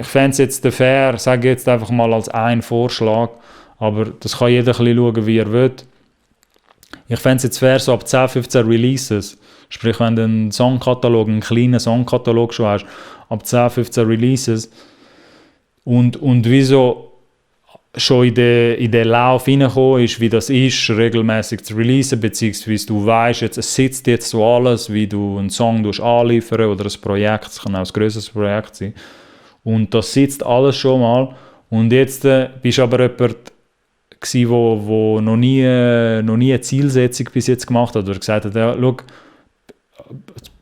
ich fände es jetzt fair, sage jetzt einfach mal als einen Vorschlag, aber das kann jeder ein bisschen schauen, wie er will. Ich fände es jetzt fair, so ab 10, 15 Releases, sprich wenn du einen Songkatalog, einen kleinen Songkatalog schon hast, ab 10, 15 Releases und wieso schon in den Lauf hineinkommen ist, wie das ist, regelmäßig zu releasen, beziehungsweise du weißt, jetzt, es sitzt jetzt so alles, wie du einen Song anliefern oder ein Projekt, es kann auch ein grösseres Projekt sein. Und das sitzt alles schon mal. Und jetzt bist du aber jemand gewesen, wo noch nie eine Zielsetzung bis jetzt gemacht hat, oder gesagt hat, ja, schau,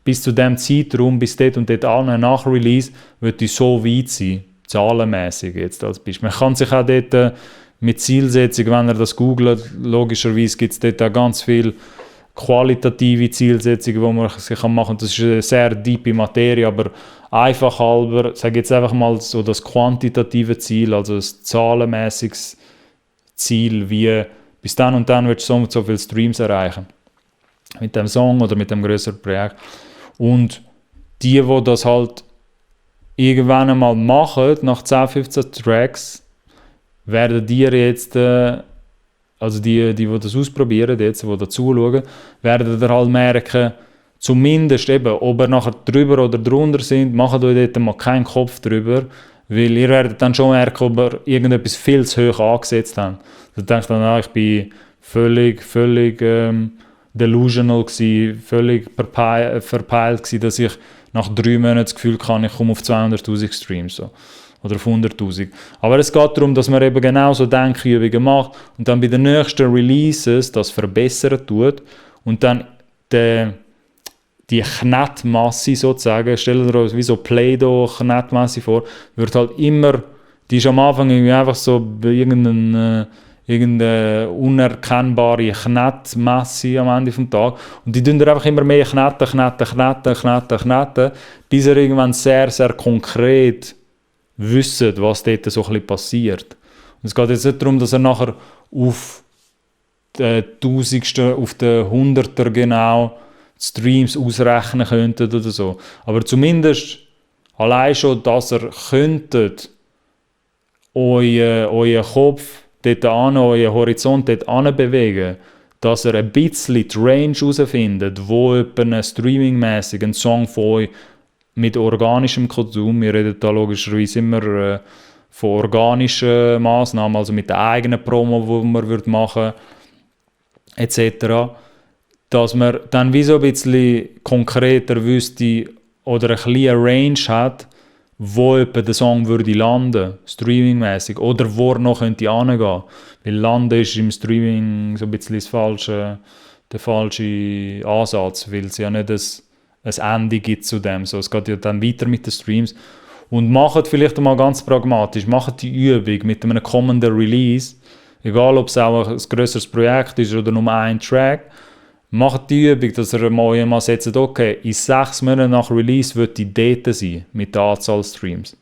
bis zu dem Zeitraum, bis dort und dort an, nach Release, wird ich so weit sein. Zahlenmäßig jetzt als Beispiel. Man kann sich auch dort mit Zielsetzungen, wenn ihr das googelt, logischerweise gibt es dort auch ganz viele qualitative Zielsetzungen, die man sich machen kann. Das ist eine sehr tiefe Materie, aber einfach halber, sage jetzt einfach mal so das quantitative Ziel, also ein zahlenmäßiges Ziel, wie bis dann und dann willst du so und so viele Streams erreichen. Mit dem Song oder mit dem grösseren Projekt. Und die das halt irgendwann einmal machen, nach 10, 15 Tracks, werden dir jetzt, also die das ausprobieren, jetzt, die da zuschauen, werden dann halt merken, zumindest eben, ob ihr nachher drüber oder drunter sind, macht euch dort mal keinen Kopf drüber, weil ihr werdet dann schon merken, ob ihr irgendetwas viel zu hoch angesetzt habt. Dann denkt dann, ich bin völlig delusional gewesen, völlig verpeilt gewesen, dass ich nach 3 Monaten das Gefühl habe, ich komme auf 200'000 Streams. So. Oder auf 100'000. Aber es geht darum, dass man eben genau so Denkübungen macht und dann bei den nächsten Releases das verbessern tut und dann die Knettmasse sozusagen, stellt euch wie so Play-Doh-Knettmasse vor, wird halt immer, die ist am Anfang irgendwie einfach so irgendeine unerkennbare Knettmasse am Ende des Tages. Und die tun einfach immer mehr kneten, bis ihr irgendwann sehr, sehr konkret wisst, was dort so ein bisschen passiert. Und es geht jetzt nicht darum, dass ihr nachher auf den Tausendsten, auf den Hunderter genau Streams ausrechnen könntet oder so. Aber zumindest allein schon, dass ihr könntet euren Kopf dort an, euren Horizont dort an bewegen, dass ihr ein bisschen die Range herausfindet, wo jemand streamingmäßig einen Song von euch mit organischem Konsum, wir reden da logischerweise immer von organischen Massnahmen, also mit der eigenen Promo, die man machen würde, etc., dass man dann wie so ein bisschen konkreter wüsste oder ein bisschen Range hat, wo etwa der Song würde landen, streamingmäßig, oder wo er noch könnte hingehen. Weil landen ist im Streaming so ein bisschen der falsche Ansatz, weil es ja nicht ein Ende gibt zu dem. So, es geht ja dann weiter mit den Streams. Und macht vielleicht einmal ganz pragmatisch, macht die Übung mit einem kommenden Release, egal ob es auch ein grösseres Projekt ist oder nur ein Track, macht die Übung, dass ihr mal setzt, okay, in 6 Monaten nach Release wird die dort sein, mit der Anzahl Streams.